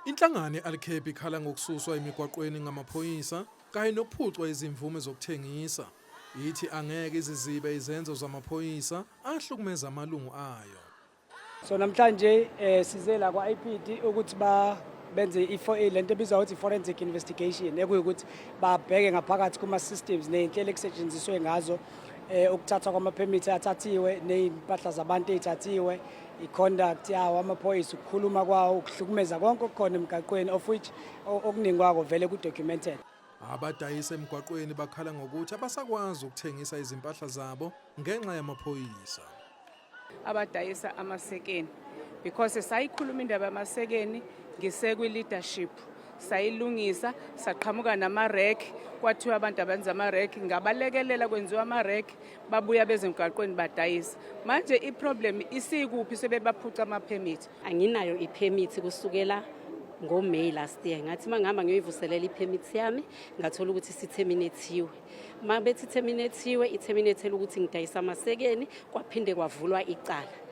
Inhlangano i-Alcab ikhala ngokususwa emigwaqweni ngamaphoyisa kanye nokuphucwa izimvume zokuthengisa. Ithi angeke izizibe izenzo zamaphoyisa ahlukumeza amalungu ayo. So namhlanje size la kwa-IPID ukuthi ba benze lento ebizwa ukuthi forensic investigation, ekuyukuthi babheke ngaphakathi kuma-systems ney'nhlelo ekusetshenziswe ngazo ukuthathwa kwama-permit athathiwe ney'mpahla zabantu ey'thathiwe, i-conduct yawo amaphoyisa, ukukhuluma kwawo, ukuhlukumeza konke okukhona emgaqweni, of which okuningi kwako vele ku-documented. Abadayisa emgwaqweni bakhala ngokuthi abasakwazi ukuthengisa izimpahla zabo ngenxa yamaphoyisa. Abadayisa amasekeni, because sayikhuluma indaba yamasekeni ngisekwi-leadership, sayilungisa, saqhamuka nama-rack. Kwathiwa abantu abenza ama-rack, ngabalekelela, kwenziwa ama-rack, babuya beze emgaqweni badayisa. Manje i-problem isikuphi sebebaphuca ama-permit? Anginayo ipermit kusukela ngoMay last year. Ngathi uma ngihamba ngiyoyivuselela ipermit yami, ngathola ukuthi isiterminathiwe. Uma bethi terminathiwe, iterminatele ukuthi ngidayisa amasekeni. Kwaphinde kwavulwa icala.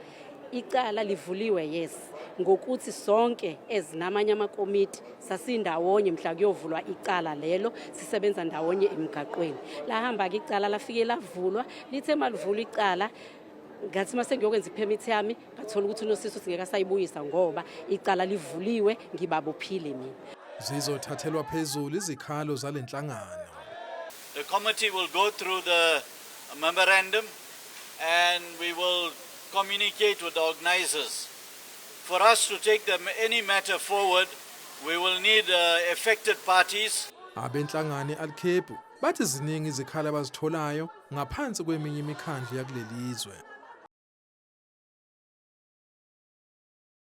Icala livuliwe, yes, ngokuthi sonke ezinamanye amakomiti sasindawonye mhla kuyovulwa icala lelo, sisebenza ndawonye emgaqweni. Lahamba-ke icala, lafike lavulwa. Lithe malivulwa icala, ngathi uma sengiyokwenza ipermit yami, ngathola ukuthi uNosiso singeke asayibuyisa ngoba icala livuliwe, ngibabophile mina. Zizothathelwa phezulu izikhalo zalenhlangano. The committee will go through the memorandum and we will communicate with the organizers. For us to take any matter forward, we will need affected parties. Abenhlangano i-Alcab bathi ziningi izikhalo abazitholayo ngaphansi kweminye imikhandlu yakulelizwe.